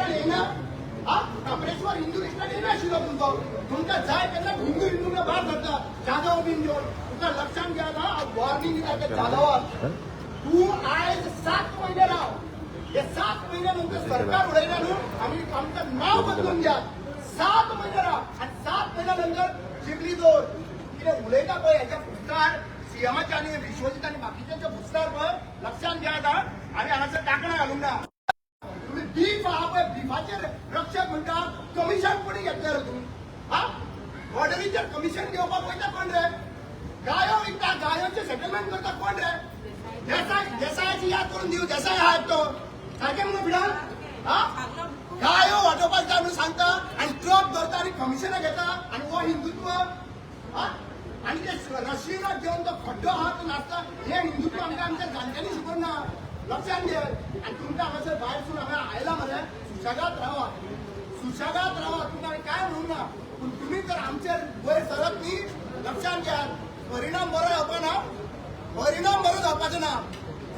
लिस्टान येयना. हा, खाप्रेश्वर हिंदू लिस्टान येयना आशिल्लो तुमचो. तुमकां जाय तेन्ना हिंदू हिंदू भायर सरता जाधव बीन घेवन. तुका लक्षात घ्या ना, वॉर्निंग दिता त्या जाधवाक. तूं आयज 7 म्हयने राव. हे 7 म्हयन्या नंतर सरकार उडयना न्हू, आमी आमकां नांव बदलून घ्या. 7 म्हयने राव आनी 7 म्हयन्या नंतर जिबली दवर. कितें उलयता पळय हेच्या फुसकार, सीएमाच्या आनी विश्वजीत आनी बाकीच्यांच्या फुसकार पळय. लक्षात घ्या आतां, आमी हांगासर टाकणां घालूंक ना. तुम्ही बीफ आहा पळय, बिफाचेर रक्षक म्हणटा. कमिशन कोणी घेतले रे तुम्ही? हा, बॉर्डरीचेर कमिशन घेवपाक वयता कोण रे? गायो विकता, गायोचे सेटलमेंट करता कोण रे? देसाय. देसायाची याद करून दिवं? देसाय आहा तो सारकें म्हणून भिडान. हा, गायो वाटोवपाक जाय म्हणून सांगता आनी ट्रक धरता आनी कमिशनां घेता आनी हो हिंदुत्व. हा, आनी ते रशियनाक घेवन तो खड्डो आहा तो नाचता. हे हिंदुत्व आमकां आमच्या जाणट्यांनी शिकोवंक ना. लक्षात घे. आनी तुमकां हांगासर भायर सून हांगा आयला मरे, सुशेगाद रावा, सुशेगाद रावा. तुमकां हांवें काय म्हणूंक ना, पूण तुमी जर आमचेर वयर सरत न्ही, लक्षात घेयात, परिणाम बरो जावपा ना, परिणाम बरो जावपाचो ना.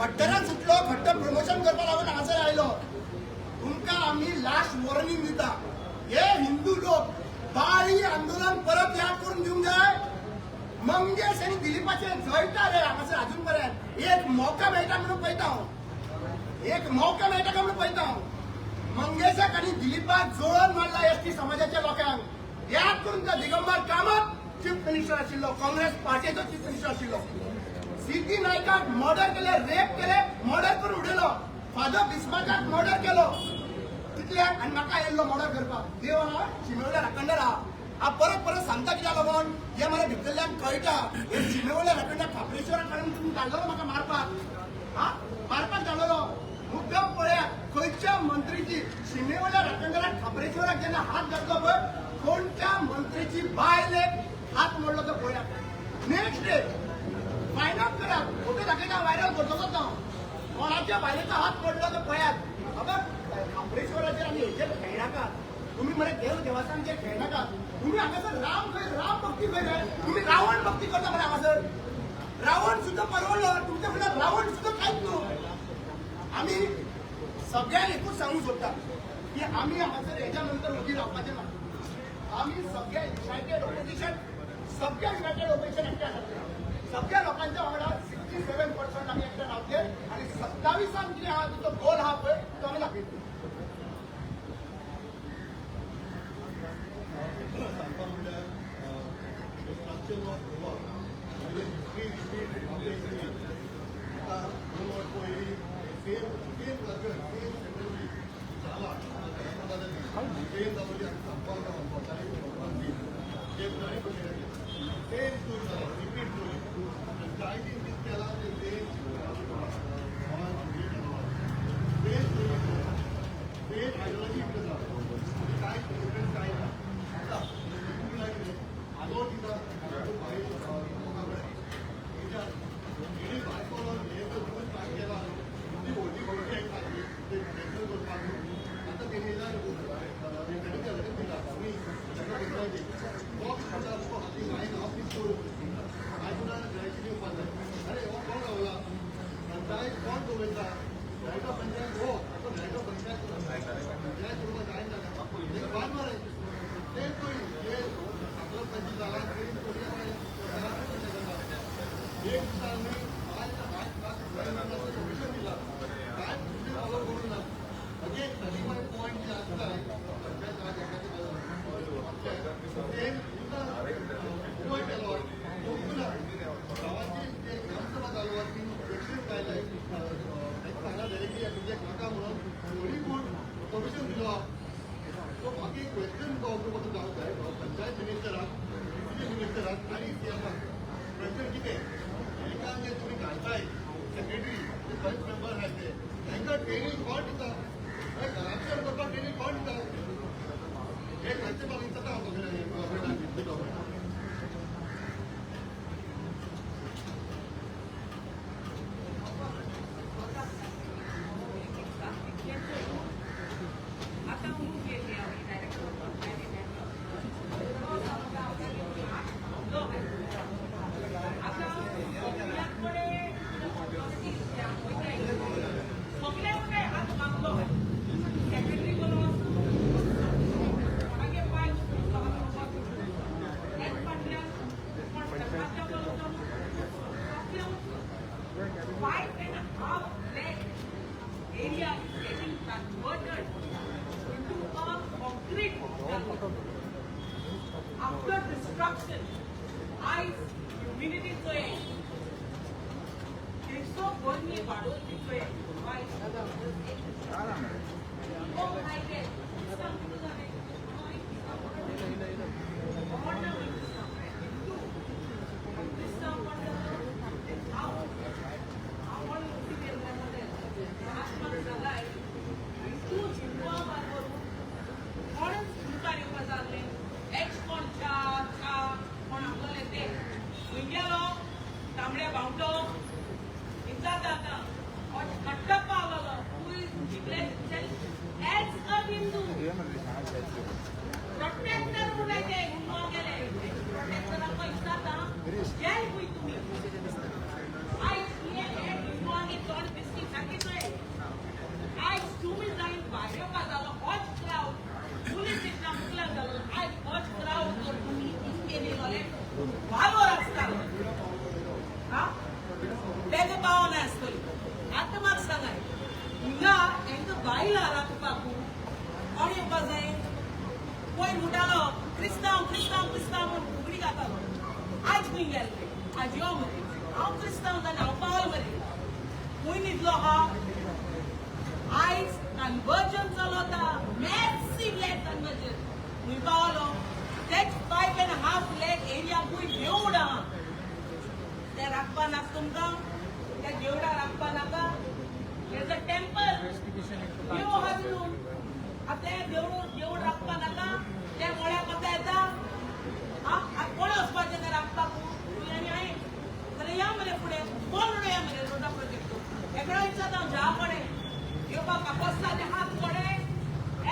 खट्टरान सुटलो, खट्टर प्रमोशन करपाक लागून हांगासर आयलो. तुमकां आमी लास्ट वॉर्निंग दिता. हे हिंदू लोक, बाळी आंदोलन परत याद करून दिवंक जाय. मंगेश आनी दिलीपाचे जळटा रे हांगासर अजून पर्यंत. एक मौका मेळटा म्हणून पळयता हांव, एक मौका मेळटा काय म्हणून पळयता हांव. मंगेशाक आनी दिलीपाक जोडून मारला एसटी समाजाच्या लोकांक. याद करून त्या दिगंबर कामत चीफ मिनिस्टर आशिल्लो, काँग्रेस पार्टीचो चीफ मिनिस्टर आशिल्लो. सिद्धी नायकाक मर्डर केले, रेप केले, मर्डर करून उडयलो. फादर बिस्माकाक मर्डर केलो तितल्याक आनी म्हाका येयल्लो मर्डर करपाक. देव आहा, शिमेवयल्या राखणदार आहा. हा, परत परत सांगता कित्याक लागून, हे मरे भितरल्यान कळटा. हे शिमेवयल्या राखणदार खाप्रेश्वराक काडून तुमी धाडलेलो म्हाका मारपाक. हा, मारपाक धाडलेलो मुद्दम. पळयात, खंयच्या मंत्रीची शिमेवयल्या राखणदाराक, खाप्रेश्वराक जेन्ना हात घातलो पळय, कोणत्या मंत्रीची बायलेक हात मोडलो तो पळयात. नेक्स्ट डे फायंड आउट करात. फोटो दाखयता, व्हायरल करतलोच हांव. कोणाच्या बायलेचो हात पडलो तो पळयात. बाबा, खाप्रेश्वराचेर आनी हेचेर खेळनाकात तुम्ही मरे. देव देवासांचेर खेळनाकात तुम्ही. हांगासर राम खंय, राम भक्ती खंय रे? तुम्ही रावण भक्ती करता मरे हांगासर. रावण सुद्दां परवडलो तुमच्या फुडल्यान. रावण सुद्दां कांयच न्हू. आमी सगळ्यांक एकूच सांगूंक सोदता की आमी हांगासर हेच्या नंतर वगी रावपाचें ना. आमी सगळे युनायटेड ऑपोजिशन, सगळे युनायटेड ऑपोजिशन एकठांय आसात. सगळ्या लोकांच्या वांगडा 67% आमी एकठांय रावतले आनी 27 कितें आहा, तुजो गोल आहा पळय, तो आमी दाखयतले. सांगपा म्हणल्यार स्ट्रक्चर ऑफ गोवा म्हणजे हिस्ट्री रिपीट ऑफ the. आतां 2 वर्स पयलीं same same structure, same secretary जाला, सेम जालोली. आनी सांगपाक सेम स्टोरी जाला, रिपीट स्टोरी. पंचायतीन कितें केलां ते same, same story, same ideology आसा. कांय डिफरन्स कांय ना. आतां म्हणल्यार कितें, आदोर दिता हेणी भायकोन हे जर रूल स्टार्ट केला, ती व्हडली प्रोजेक्ट आसली ते कॅन्सल करपाक. आतां तेणी दिला आमी पंचायतीक बॉक्स खाता खातीर हांवें ऑफीस करून हांवें तुका जायती दिवपाक जाय. अरे, हो कोण रावला? पंचायत कोण दवरता? जायतो पंचायत हो आतां जायतो पंचायत, पंचायत करपाक जायना. तेका बाद मरे. तेच स्टोरी जे साखर पंचायत जाला, सेम स्टोरी आतां एक दिसा आमी 5 लाख कमिशन दिला, काय फॉलो करूं ना. अगेन 35 पॉयंट जे आसता पंचायत राज सेम पॉयंट केलो ना. गांवाची ते ग्रामसभा चालू आसा, ती इलेक्शन काडले, तांकां सांगला डायरेक्टली तुमच्या काका म्हणून थोडी कोण कमिशन दिलो. सो म्हाका एक क्वेश्चन करपाचो जाय पंचायत मिनिस्टराक, डिप्युटी मिनिस्टराक आनी सीएमाक. क्वेश्चन कितें, हेंकां जे तुमी घालताय सेक्रेटरी, ते पंच मेंबर आहाय, ते हेंकां ट्रेनींग कोण दिता? हे करप्शन करपाक ट्रेनींग कोण दिता? हे खंयचे बाबतींत विचारता हांव सगळें गव्हर्मेंटाक, गव्हर्मेंटाक. आता मूव केली आम्ही डायरेक्ट. आता सगळ्यांकडे सगळ्यांकडे हात मागलो, सेक्रेटरी बरो आसलो. 5.5 lakh area is getting converted into a concrete jungle. After destruction, आयज ह्युमिडिटी चोय, थंयसो गरमी वाडोवची चोय. आयज कोण आयले क्रिस्तांव कितें जालें? कोण ना क्रिस्तांव, हिंदू क्रिस्तांव कोण जालो? हांव हांव कोण आत्माक जालाय. हिंदू हिंदुआ बरोबर कोणच मुखार येवपा जाल्लें एक्स कोण च्या च्या कोण आपलोले ते खंय गेलो तांबड्या बावटो इजात आतां कट्टप्पा आसलेलो who is declared himself as a Hindu. Protector म्हणटाय ते हिंदुआं गेले प्रोटेक्टराक इजात जेल खंय तुमी. आयज हे हिंदुआंगे चड दिसती सारकी चोय. आयज तुमी जावन भायर येवपा जालो होच क्रावड पुलीस स्टेशना मुखार जालो. आयज होच क्रावड जर तुमी केली जाल्यार वालोर आसतालो. हा तेका पावना आसतली. आतां म्हाका सांगाय, हिंगा हेंकां बायलां राखपाक कोण येवपा जाय? पयर म्हणटालो क्रिस्तांव क्रिस्तांव क्रिस्तांव म्हूण फुगडी घातालो. आयज खंय गेले ते? आज यो मरे, हांव क्रिस्तांव जाल्यार हांव पावल मरे. खंय न्हिदलो हा? आयज कन्वर्जन चलता, मॅसिव लँड कन्वर्जन. खंय पावलो? तेच 5.5 lakh area खंय देवूळ आहा ते राखपा नाका तुमकां? त्या देवळा राखपा नाका? There's a temple, देव आहा तितून. आतां तें देवूळ देवूळ राखपा नाका? त्या मळ्या कथा येता. आतां कोणें वचपाचें तें राखपाक? तूं आनी हांवें जाल्यार या मरे फुडें. कोण उडोवया मरे रोडा प्रोजेक्ट एकडो विचारता हांव ज्या कडेन येवपाक काकोस्ताचे हात कडे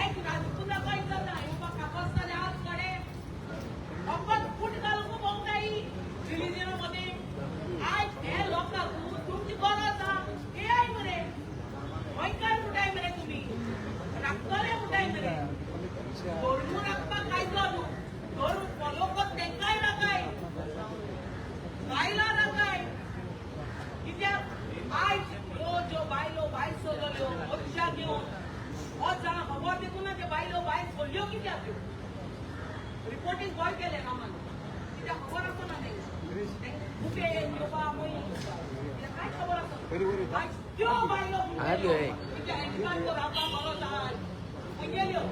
एक राजपुता खंय जाता येवपाक काकोस्ताचे हात कडे फकत फूट घालूंक भोंवताय रिलिजना मध्ये. आयज हे लोकांक तुमची गरज आहा. येयाय मरे गोंयकार म्हणटाय मरे, तुमी राखतले म्हणटाय मरे. धर्म राखपाक कायदो न्हू, धर्म फॉलो कर. तेंकाय नाकाय, बायलां नाकाय कित्याक? आयज ह्यो ज्यो बायलो भायर सरल्यो मोर्चा घेवन, हो जाणां खबर देखून ना ते बायलो भायर सरल्यो कित्याक त्यो. रिपोर्टींग गोंय केलें कामान कित्याक खबर आसना तेंकां. बुके येवपा कित्याक कांय खबर आसना. आयज त्यो बायलो कित्याक हेंकां रावपाक गरज आहा खंय गेल्यो?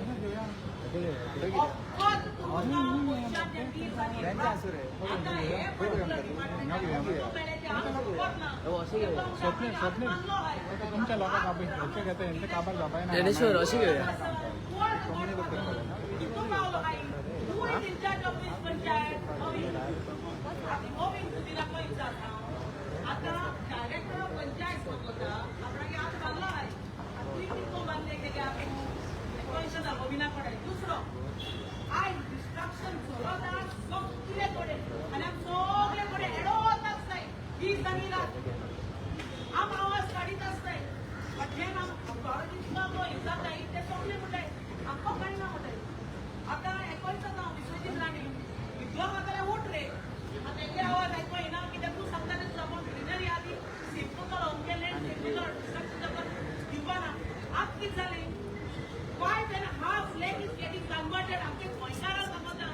फकत तुमकां पयशांचे दीस आनी आतां हे पर्टिक्युलर डिपार्टमेंटाक मेळ्ळें ते हांव खबर ना. स्वप्नील स्वप्नील, तुमच्या लोकांक आपय हेंचे घेता, हेंचे काबार जावपाय ना. ज्ञानेश्वर, अशें घेवया. Who is in charge of this panchayat? नवीन सुदिना खंय जाता? आतां डायरेक्टर ऑफ पंचायत सांगता आपणागे हात बांदलो आहाय. तुवें कितको बांदले गेले खंय गोविना कडेन. दुसरो आयज डिस्ट्रक्शन चलत आहा सगळे कडेन आनी आमी सगळे कडेन हेडोत आसताय दीस आनी रात. आम आवाज काडीत आसताय. बट जेन्ना अथॉरिटीज जाताय ते सगळे म्हणटाय आमकां कांय ना म्हणटाय. आतां एकूच जाता हांव विश्वजीत राणे इतलो जाल्यार उठ रे. आतां तेंगे आवाज आयको येना कित्याक तूं सांगता तें आपूण ग्रिनरी आदी सेफ करतलो, अमकें लँड सेफ केलो, डिस्ट्रक्शन जाता दिवपा ना. आतां कितें जालें? 5.5 lakh is getting converted. आमचे गोंयकारांक सांगता,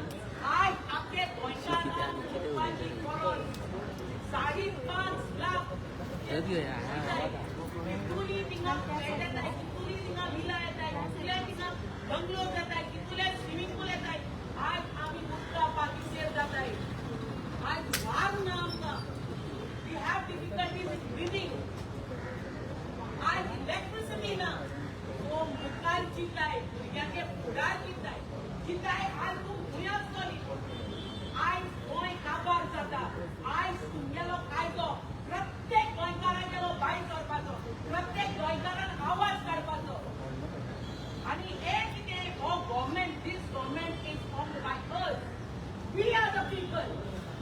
आयज आमचे गोंयकारांक उठपाची गरज. 5.5 लाख कितुली थिंगा फ्लॅट येताय, कितुली थिंगा विला येताय, कितुले थिंगा बंगलो जाताय, कितुले स्विमींग पूल येताय. आयज आमी उदका पाकिस्तान जाताय. आयज वाग ना आमकां. We have difficulties in breathing. आयज इलेक्ट्रिसिटी ना. सो मुखार चिंताय, भुरग्यांचे फुडार चिंताय चिंताय. आयज तूं खंय आसतली? आयज गोंय काबार जाता. आयज तुमगेलो कायदो प्रत्येक गोंयकारांगेलो भायर सरपाचो, प्रत्येक गोंयकारान आवाज काडपाचो. आनी हे कितें हो government, this government is formed by us. We are the people,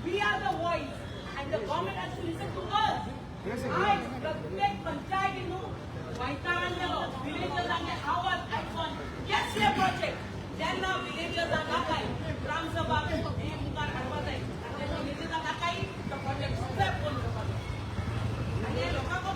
we are the voice, and the government has to listen to us. आयज प्रत्येक पंचायतीनू गोंयकारांगेलो, विलेजर्सांगे आवाज आयकोन केसले प्रोजेक्ट जेन्ना विलेजर्सांक नाकाय, ग्रामसभा हे मुखार हाडपा जाय. आनी विलेजर्सांक नाकाय तो प्रोजेक्ट स्क्रॅप करून घेवपाचो आनी हे लोकांक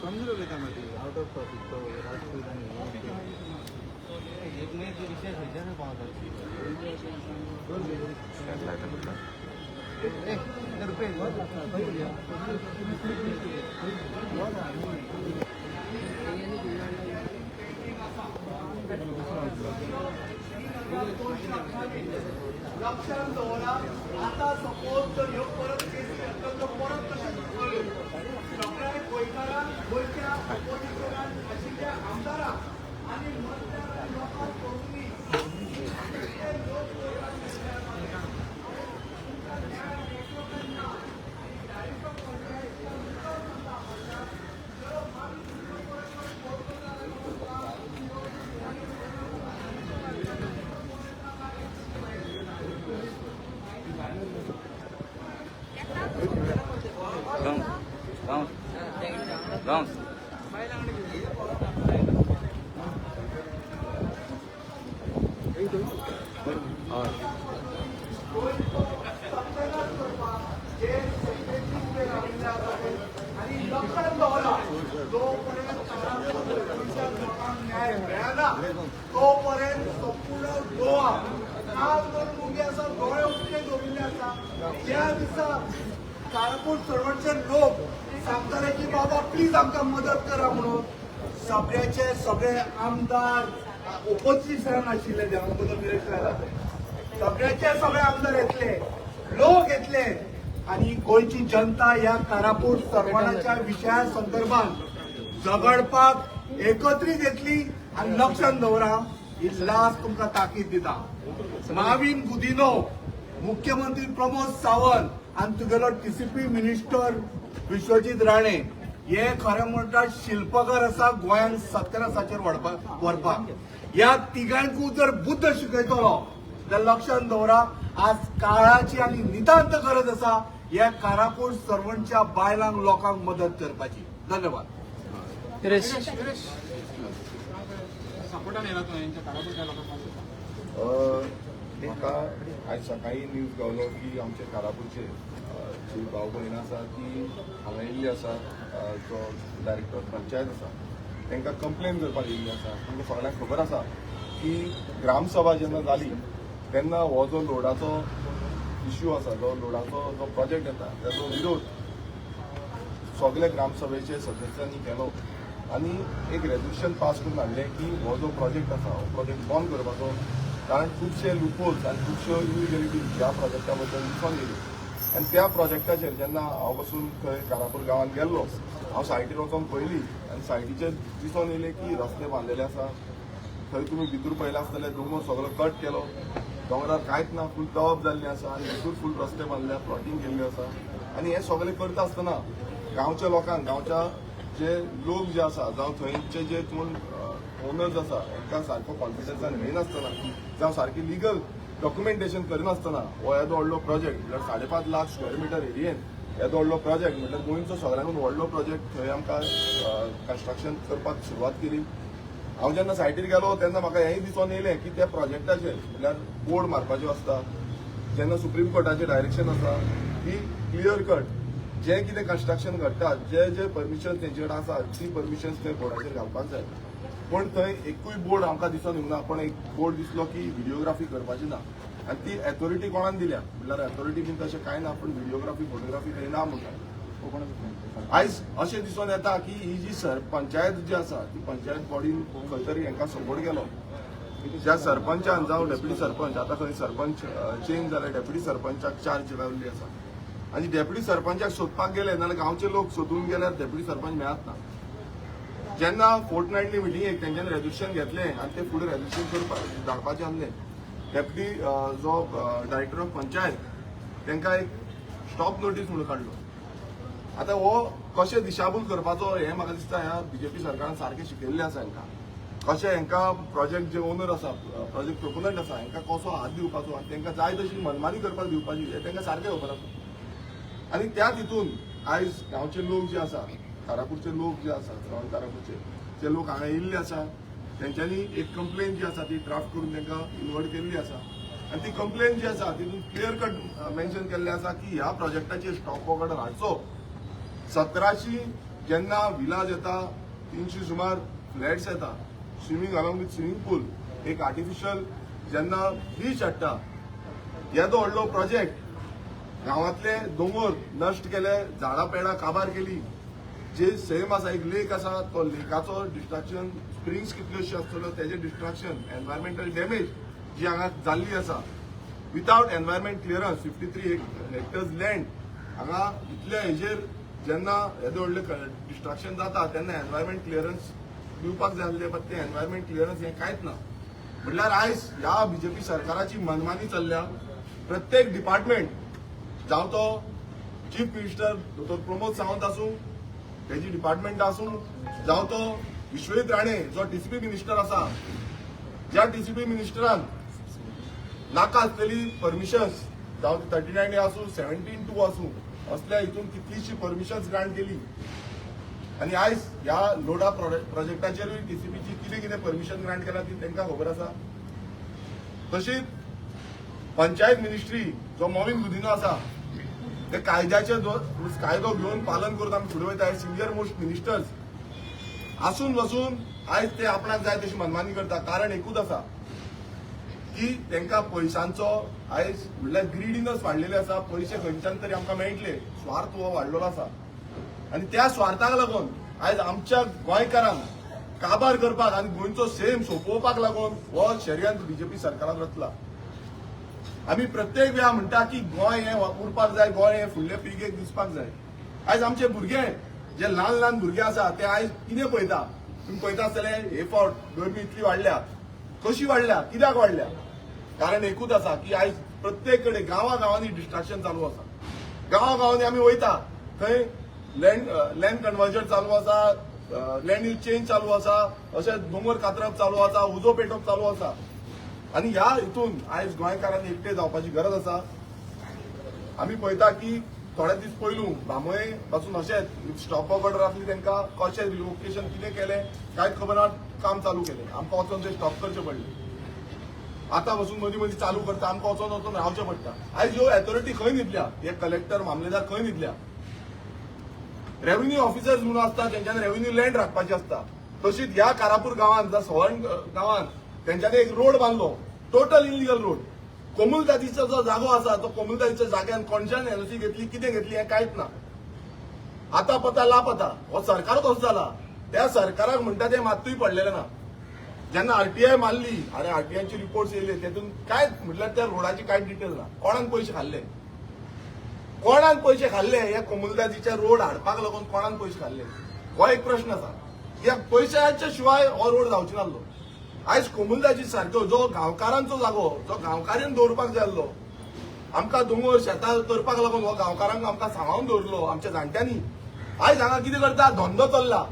समजून उलयता मागीर आउट ऑफ टॉपिक तो राजपूत आनी एक मागीर विशय खंयच्यान पावता. लक्षात दवरा. आता सपोज जर ह्यो परत केसी घातल्यो तर परत तशेंच उरतल्यो. सगळ्या गोंयकारांक, गोंयच्या ऑपोजिशनान आशिल्ल्या आमदारांक आनी मंत्र्यांक आनी लोकांक कळुनी कितले लोक गोंयकार जे सत्तेची उबे राविल्ले आसा ते. आनी लक्षात दवरा, जोपर्यंत कारापूर लोकांक न्याय मेळना तोपर्यंत संपूर्ण गोवा काल करून उबी आसा, दोळे उक्ते दवरिल्ले आसा. ज्या दिसा कारापूर चळवळचे लोक सांगताले की बाबा प्लीज आमकां मदत करा म्हणून, सगळ्याचे सगळे आमदार ओपोजिशनान आशिल्ले, देवांबद्दल विरेश आयला, सगळ्याचे सगळे आमदार येतले, लोक येतले आणि गोंयची जनता ह्या कारापूर सरवणाच्या विशया संदर्भात झगडपाक एकत्रीत येतली. आनी लक्षात दवरा, ही लास्ट तुमकां ताकीद दिता. माविन गुदिनो, मुख्यमंत्री प्रमोद सावंत आनी तुगेलो टीसीपी मिनिस्टर विश्वजीत राणे हे खरें म्हणटा शिल्पकार आसा गोंयांत सत्यानाशाचेर व्हरपाक. ह्या तिगांकूय जर बुद्द शिकयतलो जाल्यार लक्षात दवरा, आज काळाची आनी नितांत गरज आसा ह्या कारापूर सरवणच्या बायलांक, लोकांक मदत करपाची. धन्यवाद. सपोर्टान येयला तूं हेंच्या कारापूरच्या लोकांक. म्हाका आयज सकाळी न्यूज गावलो की आमचे कारापूरचे जी भाव भयणां आसा ती हांगा येयल्ली आसा. जो डायरेक्टर पंचायत आसा तांकां कंप्लेन करपाक येयल्ली आसा. तांकां सगळ्यांक खबर आसा की ग्रामसभा जेन्ना जाली तेन्ना हो जो लोडाचो इश्यू आसा, जो लोडाचो जो प्रोजेक्ट येता ताजो विरोध सगळे ग्रामसभेचे सदस्यांनी केलो आनी एक रेजोल्युशन पास करून हाडलें की हो जो प्रोजेक्ट आसा हो प्रोजेक्ट बंद करपाचो, कारण खुबशे लुपोल्स आनी खुबश्यो इलिगलिटीज ह्या प्रोजेक्टा बद्दल दिसून येयल्यो. आनी त्या प्रोजेक्टाचेर जेन्ना हांव बसून थंय कारापूर गांवांत गेल्लो, हांव सायटीर वचोन पळयली आनी सायटीचेर दिसून येयलें की रस्ते बांदलेले आसा. थंय तुमी भितूर पळयलां आसतलें, दोंगर सगळो कट केलो, दोंगरार कांयच ना, फूल दवप जाल्लें आसा आनी भितूर फूल रस्ते बांदल्या, प्लॉटींग केल्लें आसा. आनी हें सगळें करता आसतना गांवच्या लोकांक, गांवच्या जे लोक जे आसा जावं थंयचे जे कोण ओनर्स आसा तांकां सारको कॉन्फिडन्सान घेयनासतना जावं सारकी लिगल डॉक्युमेंटेशन करिनासतना हो येदो व्हडलो प्रोजेक्ट, म्हणल्यार 5.5 लाख स्क्वेअर मिटर एरियेन येदो व्हडलो प्रोजेक्ट, म्हणल्यार गोंयचो सगळ्यांकून व्हडलो प्रोजेक्ट थंय आमकां कन्स्ट्रक्शन करपाक सुरवात केली. हांव जेन्ना सायटीर गेलो तेन्ना म्हाका हेंय दिसून येयलें की त्या प्रोजेक्टाचेर म्हणल्यार बोर्ड मारपाच्यो आसता, जेन्ना सुप्रीम कोर्टाचें डायरेक्शन आसा की क्लियर कट जें कितें कन्स्ट्रक्शन घडटा, जे जे परमिशन तेंचे कडेन आसा ती परमिशन्स थंय बोर्डाचेर घालपाक जाय. पूण थंय एकूय बोर्ड आमकां दिसून येवंक ना. पण एक बोर्ड दिसलो की व्हिडिओग्राफी करपाची ना आनी ती एथॉरिटी कोणान दिल्या, म्हणल्यार एथॉरिटी बीन तशें कांय ना, पूण व्हिडिओग्राफी फोटोग्राफी थंय ना म्हणटा. आयज अशें दिसून येता की ही जी पंचायत जी आसा ती पंचायत बॉडीन खंय तरी हांकां सपोर्ट केलो. ज्या सरपंचान जावं डेप्युटी सरपंच, आतां खंय सरपंच चेंज जाले, डेप्युटी सरपंचाक चार्ज लावल्ली आसा आनी डेप्युटी सरपंचाक सोदपाक गेले नाल्यार गांवचे लोक सोदून गेल्यार डेप्युटी सरपंच मेळत ना. जेन्ना फोर्टनायटली मिटिंगेक तेंच्यांनी रेजोल्युशन घेतलें आनी ते फुडें रेजोल्युशन करपाक धाडपाचें आसलें, डेप्युटी जो डायरेक्टर ऑफ पंचायत तांकां एक स्टॉप नोटीस म्हणून काडलो. आतां हो कशें दिशाभूल करपाचो हें म्हाका दिसता ह्या बीजेपी सरकारान सारकें शिकयल्लें आसा हांकां, कशें हांकां प्रोजेक्ट जे ओनर आसा, प्रोजेक्ट प्रोपोनंट आसा हांकां कसो हात दिवपाचो आनी तांकां जाय तशी मनमानी करपाक दिवपाची हें तांकां सारकें खबर आसा. आनी त्याच हितून आयज गांवचे लोक जे आसा, कारापूरचे लोक जे आसा, श्रावण कारापूरचे जे लोक हांगा येयल्ले आसा तेंच्यांनी एक कंप्लेन जी आसा ती ड्राफ्ट करून तांकां इन्वर्ट केल्ली आसा आनी ती कंप्लेन जी आसा तितून क्लियर कट मेन्शन केल्लें आसा की ह्या प्रोजेक्टाचेर स्टॉप ऑर्डर हाडचो. 1700 जेन्ना विलाज येता, 300 सुमार फ्लॅट्स येता, swimming along with swimming pool, एक आर्टिफिशियल जेन्ना बीच हाडटा, येदो व्हडलो प्रोजेक्ट, गांवांतले दोंगर नश्ट केले, झाडां पेडां काबार केली, जे सैम आसा, एक लेक आसा, तो लेकाचो डिस्ट्रक्शन, स्प्रिंग्स कितल्योश्यो आसतल्यो तेजे डिस्ट्रक्शन, एनवायरमेंटल डॅमेज जी हांगा जाल्ली आसा without environment clearance, 53 hectares land हांगा इतल्या हेजेर जेन्ना येदे व्हडलें डिस्ट्रक्शन जाता तेन्ना एनवायरमेंट क्लियरन्स दिवपाक जाय आसलें, बट तें एनवायरमेंट क्लियरन्स हें कांयच ना. म्हणल्यार आयज ह्या बीजेपी सरकाराची मनमानी चल्ल्या. प्रत्येक डिपार्टमेंट, जावं तो चीफ मिनिस्टर दोतोर प्रमोद सावंत आसूं, तेजी डिपार्टमेंट आसूं, जावं तो विश्वजीत राणे जो टीसीपी मिनिस्टर आसा, ज्या टीसीपी मिनिस्टरान नाका आसलेली परमिशन्स, जावं 39 ए आसूं, 17(2) आसूं, असल्या हितून कितलीशी परमिशन्स ग्रांट केली आनी आयज ह्या लोडा प्रोजेक्टाचेरूय टीसीपीची कितें कितें परमिशन ग्रांट केला ती तांकां खबर आसा. तशीच पंचायत मिनिस्ट्री, जो मॉविन गुदिन्हो आसा, ते कायद्याचे कायदो घेवन पालन करून आमी फुडें वयता. सिनियर मोस्ट मिनिस्टर्स आसून बसून आयज ते आपणाक जाय तशी मनमानी करता. कारण एकूच आसा की तांकां पयशांचो आयज म्हणल्यार ग्रीडीनस वाडलेले आसा. पयशे खंयच्यान तरी आमकां मेळटले, स्वार्थ हो वाडलेलो आसा आनी त्या स्वार्थाक लागून आयज आमच्या गोंयकारांक काबार करपाक आनी गोंयचो सैम सोंपोवपाक लागून हो षडयंत्र बीजेपी सरकारान रचला. आमी प्रत्येक वेळा म्हणटा की गोंय हें उरपाक जाय, गोंय हें फुडले पिळगेक दिसपाक जाय. आयज आमचे भुरगे, जे ल्हान ल्हान भुरगे आसा, ते आयज कितें पळयता? तुमी पळयता आसतले, हे फावट गरमी इतली वाडल्या. कशी वाडल्या? कित्याक वाडल्या? कारण एकूच आसा की आयज प्रत्येक कडेन गांवा गांवांनी डिस्ट्रक्शन चालू आसा. गांवा गांवांनी आमी वयता थंय लँड लँड कन्वर्जन चालू आसा, लँड यूज चेंज चालू आसा, अशें दोंगर कातरप चालू आसा, उजो पेटोवप चालू आसा आनी ह्या हितून आयज गोंयकारांनी एकटे जावपाची गरज आसा. आमी पळयता की थोडे दीस पयलू बांबोळे पासून अशेंच स्टॉप ऑर्डर आसली, तांकां कशें रिलोकेशन कितें केलें कांयच खबर ना. काम चालू केलें, आमकां वचोन ते स्टॉप करचें पडलें. आतां पसून मदीं मदीं चालू करता, आमकां वचोन वचोन रावचें पडटा. आयज ह्यो अथॉरिटी खंय न्हिदल्या? हे कलेक्टर, मामलेदार खंय न्हिदल्या? रेव्हेन्यू ऑफिसर्स म्हणून आसता, तेंच्यांनी रेव्हेन्यू लँड राखपाची आसता. तशीच ह्या कारापूर गांवांत जावं सवर्ण गांवांत तेंच्यांनी एक रोड बांदलो, टोटल इलिगल रोड. कोमुलदादीचो जो जागो आसा, तो कोमुलदादीच्या जाग्यान कोणच्यान एनओसी घेतली, कितें घेतली, हें कांयच ना. आता पता लापता. हो सरकार कसो जाला, त्या सरकाराक म्हणटा ते मात्तूय पडलेलें ना. जेन्ना आरटीआय मारली आनी आरटीआयचे रिपोर्ट्स येयले, तेतून कांयच म्हटल्यार त्या रोडाची कांयच डिटेल ना. कोणाक पयशे खाल्ले? कोणाक पयशे खाल्ले? हे कोमुलदादीचे रोड हाडपाक लागून कोणाक पयशे खाल्ले, हो एक प्रश्न आसा. कित्याक पयशाच्या शिवाय हो रोड जावचो नासलो. आयज कोमुलदादी सारको जो गांवकारांचो जागो, जो गांवकारान दवरपाक जाय आसलो, आमकां दोंगर शेतां करपाक लागून हो गांवकारांक आमकां सांबाळून दवरलो आमच्या जाणट्यांनी. आयज हांगा कितें करता? धंदो चल्ला,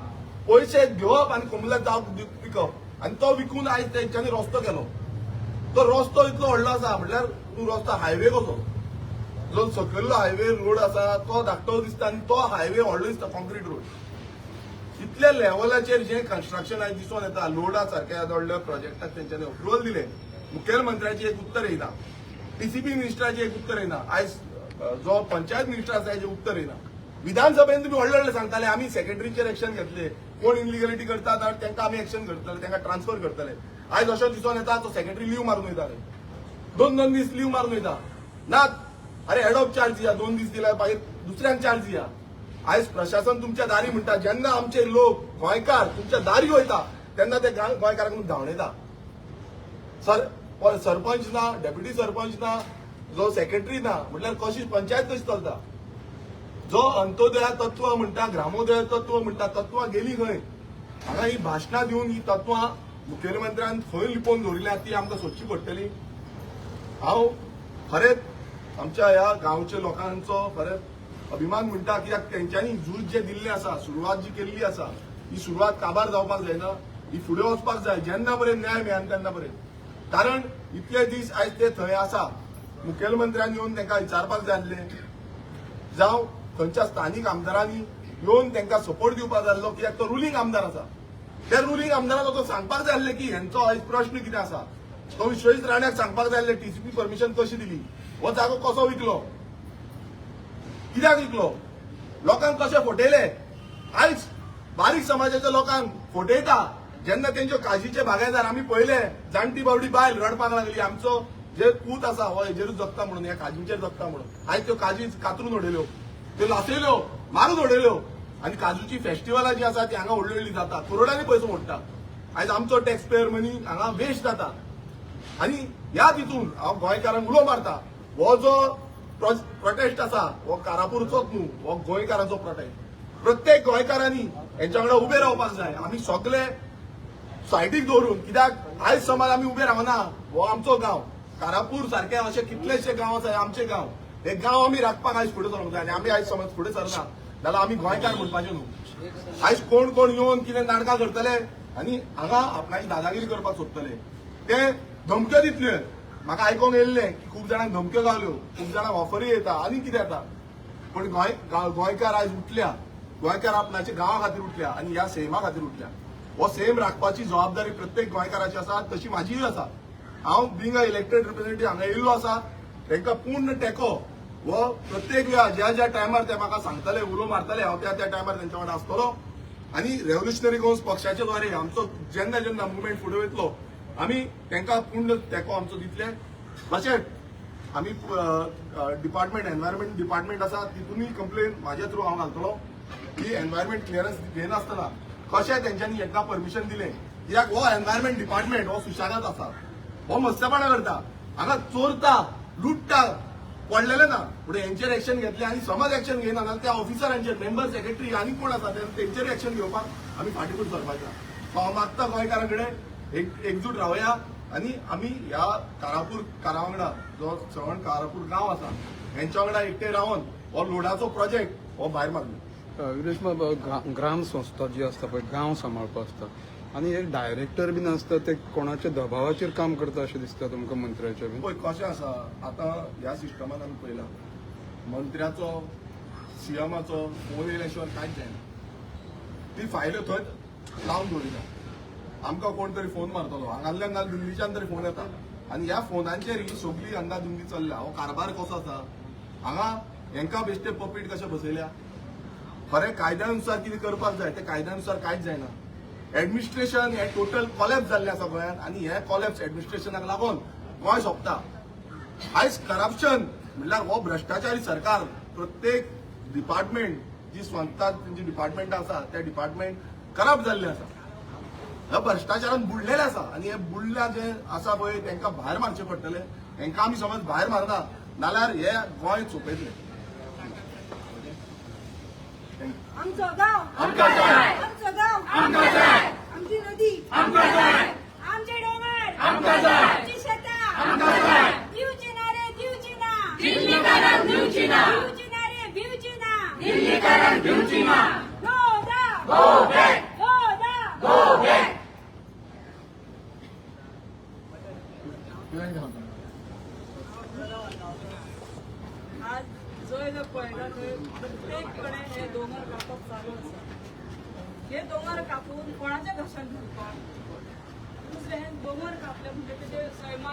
पयशे घेवप आनी कोमुलदाद जागो विकप आनी तो विकून आयज तेंच्यांनी रस्तो केलो. तो रस्तो इतलो व्हडलो आसा, म्हटल्यार तूं रस्तो हायवे कसो, जो सकयल्लो हायवे रोड आसा तो धाकटो दिसता आनी तो हायवे व्हडलो दिसता, कॉन्क्रीट रोड. इतल्या लेवलाचेर जे कन्स्ट्रक्शन आयज दिसून येता, लोडा सारक्या व्हडल्या प्रोजेक्टाक तेंच्यांनी अप्रुवल दिले. मुखेलमंत्र्याची एक उत्तर येयना, टीसीपी मिनिस्टराचे एक उत्तर येयना, आयज जो पंचायत मिनिस्टर आसा हेजें उत्तर येयना. विधानसभेन तुमी व्हडले व्हडले सांगताले, आमी सेक्रेटरीचेर एक्शन घेतले, कोण इलिगलिटी करता जाल्यार तांकां आमी एक्शन करतले, तांकां ट्रान्सफर करतले. आयज अशें दिसून येता, तो सेक्रेटरी लीव मारून वयता रे, दोन दोन दीस लीव मारून वयता. ना, अरे हेड ऑफ चार्ज दिया, 2 दीस दिल्या, मागीर दुसऱ्यांक चार्ज दिया. आयज प्रशासन तुमच्या दारी म्हणटा, जेन्ना आमचे लोक गोंयकार तुमच्या दारी वयता तेन्ना ते गोंयकारांक धांवडयता. सर सरपंच ना, डेप्युटी सरपंच ना, जो सेक्रेटरी ना, म्हटल्यार कशी पंचायत कशी चलता? जो अंत्योदया तत्व म्हणटा, ग्रामोदय तत्व म्हणटा, तत्वां गेली खंय? हांगा ही भाशणां दिवन ही तत्वां मुखेलमंत्र्यान खंय लिपोवन दवरिल्या ती आमकां सोदची पडटली. हांव खरेंच आमच्या ह्या गांवच्या लोकांचो खरेंच अभिमान म्हणटा, कित्याक तेंच्यांनी झूज जे दिल्लें आसा, सुरवात जी केल्ली आसा, ही सुरवात काबार जावपाक जायना, ही फुडें वचपाक जाय जेन्ना पर्यंत न्याय मेळना तेन्ना पर्यंत. कारण इतले दीस आयज ते थंय आसा, मुखेलमंत्र्यान येवन तांकां विचारपाक जाय आसलें, जावं खंयच्या स्थानीक आमदारांनी येवन तांकां सपोर्ट दिवपाक जाय आसलो, कित्याक तो रुलींग आमदार आसा. त्या रुलींग आमदाराक तो सांगपाक जाय आसलें की हेंचो आयज प्रश्न कितें आसा. तो विश्वजीत राण्याक सांगपाक जाय आसलें, टीसीपी परमिशन कशी दिली, हो जागो कसो विकलो, कित्याक विकलो, लोकांक कशे फटयले. आयज बारीक समाजाच्या लोकांक फटयता. जेन्ना तेंच्यो काजीचे बागायदार आमी पळयले, जाणटी बावडी बायल रडपाक लागली, आमचो जे पूत आसा हो हेजेरूच जगता म्हणून, ह्या काजींचेर जगता म्हणून. आयज त्यो काजी कातरून उडयल्यो, त्यो लासयल्यो, मारून उडयल्यो आनी काजूची फेस्टिवलां जी आसा ती हांगा व्हडली व्हडली जाता, करोडांनी पयसो मोडटा. आयज आमचो टॅक्स पेयर मनी हांगा वेस्ट जाता. आनी ह्या तितून हांव गोंयकारांक उलो मारता, हो जो प्रोटेस्ट आसा हो कारापूरचोच न्हू, हो गोंयकारांचो प्रोटेस्ट. प्रत्येक गोंयकारांनी हेंच्या वांगडा उबे रावपाक जाय. आमी सगळे सायडीक दवरून, कित्याक आयज समज आमी उबे रावना, हो आमचो गांव कारापूर सारके अशे कितलेशे गांव आसा, हे आमचे गांव, हे गांव आमी राखपाक आयज फुडें सरूंक जाय. आनी आमी आयज समज फुडें सरना जाल्यार आमी गोंयकार म्हणपाचें न्हू. आयज कोण कोण येवन कितें नाटकां करतले आनी हांगा आपणाची दादागिरी करपाक सोदतले, ते धमक्यो दितले. म्हाका आयकोंक येयल्लें की खूब जाणांक धमक्यो गावल्यो, खूब जाणांक ऑफरी येता आनी कितें येता. पूण गोंयकार आयज उठल्या, गोंयकार आपणाच्या गांवा खातीर उठल्या आनी ह्या सैमा खातीर उठल्या. हो सैम राखपाची जबाबदारी प्रत्येक गोंयकाराची आसा, तशी म्हाजीय आसा. हांव बिंग अ इलेक्टेड रिप्रेझेंटेटिव्ह हांगा येयल्लो आसा, तांकां पूर्ण टेको हो प्रत्येक वेळा ज्या ज्या टायमार ते म्हाका सांगतले, उलो मारतले, हांव त्या त्या टायमार तेंच्या वांगडा आसतलो. आनी रेव्होल्युशनरी गोवन्स पक्षाच्या द्वारे आमचो जेन्ना जेन्ना मुवमेंट फुडें वयतलो आमी तांकां पूर्ण तेंको आमचो दितले. तशेंच आमी डिपार्टमेंट, एनवायरमेंट डिपार्टमेंट आसा, तितूनय कंप्लेन म्हाज्या थ्रू हांव घालतलो की एनवायरमेंट क्लियरन्स घेनासतना कशें तेंच्यांनी हेंकां परमिशन दिलें. कित्याक हो एनवायरमेंट डिपार्टमेंट हो सुशागात आसा, हो मस्तेपणा करता, हांगा चोरता, लुट्टा, पडलेलें ना. पूण हेंचेर एक्शन घेतलें आनी समज एक्शन घेयना जाल्यार त्या ऑफिसरांचेर, मेंबर सेक्रेटरी आनी कोण आसा तेंचेर एक्शन घेवपाक आमी फाटीं फुडें सरपाचें. हांव मागता गोंयकारां कडेन एकजूट रावया आनी आमी ह्या कारापूर कारा वांगडा जो सवण कारापूर गांव आसा हेंच्या वांगडा एकटे रावन हो लोडाचो प्रोजेक्ट हो भायर मारलो. विरेश बाब, ग्राम संस्था जी आसता पळय, गांव सांबाळपा आसता आनी हे डायरेक्टर बीन आसता, ते कोणाच्या दबावाचेर काम करता अशें दिसता तुमकां मंत्र्याच्या बीन? पळय कशें आसा आतां ह्या सिस्टमान आमी पळयला, मंत्र्याचो सीएमाचो फोन येयल्या शिवाय कांयच जायना. ती फायल्यो थंयच लावन दवरिता. आमकां कोण तरी फोन मारतलो हांगांतल्यान ना दिल्लीच्यान तरी फोन येता आनी ह्या फोनांचेर ही सगळी अंदाधुंदी चल्ल्या. हो कारभार कसो आसा हांगा, हेंकां बेश्टे पपीट कशें बसयल्या. खरें कायद्यानुसार कितें करपाक जाय तें कायद्यानुसार कांयच जायना. एडमिनिस्ट्रेशन हें टोटल कॉलॅप्स जाल्लें आसा गोंयांत आनी हें कॉलॅप्स एडमिनिस्ट्रेशनाक लागून गोंय सोंपता. आयज करप्शन म्हणल्यार हो भ्रश्टाचारी सरकार, प्रत्येक डिपार्टमेंट जी स्वता तेंची डिपार्टमेंट आसा त्या डिपार्टमेंट करप्ट जाल्ले आसा, ह्या भ्रश्टाचारान बुडलेले आसा. आनी हे बुडल्या जे आसा पळय तांकां भायर मारचे पडटले. तांकां आमी समज भायर मारना नाल्यार हे गोंय सोंपयतले. आमचो गांव आमकां जाय, आमचो गांव आमकां जाय, आमची नदी आमकां जाय, आमचे डोंगर आमकां जाय, आमची शेतां आमकां जाय. दिवची ना रे, दिवची ना, दिल्लीकरण दिवची ना, दिवची ना रे, दिवची ना, दिल्लीकरण दिवची ना. Lodha go back, Lodha go back. आज जंय जंय पळयता थंय प्रत्येक कडेन हे दोंगर कापप चालू आसा. हे दोंगर कापून कोणाच्या घशान घालपाक? दुसरें, हे दोंगर कापले म्हणजे तेजे सैमाक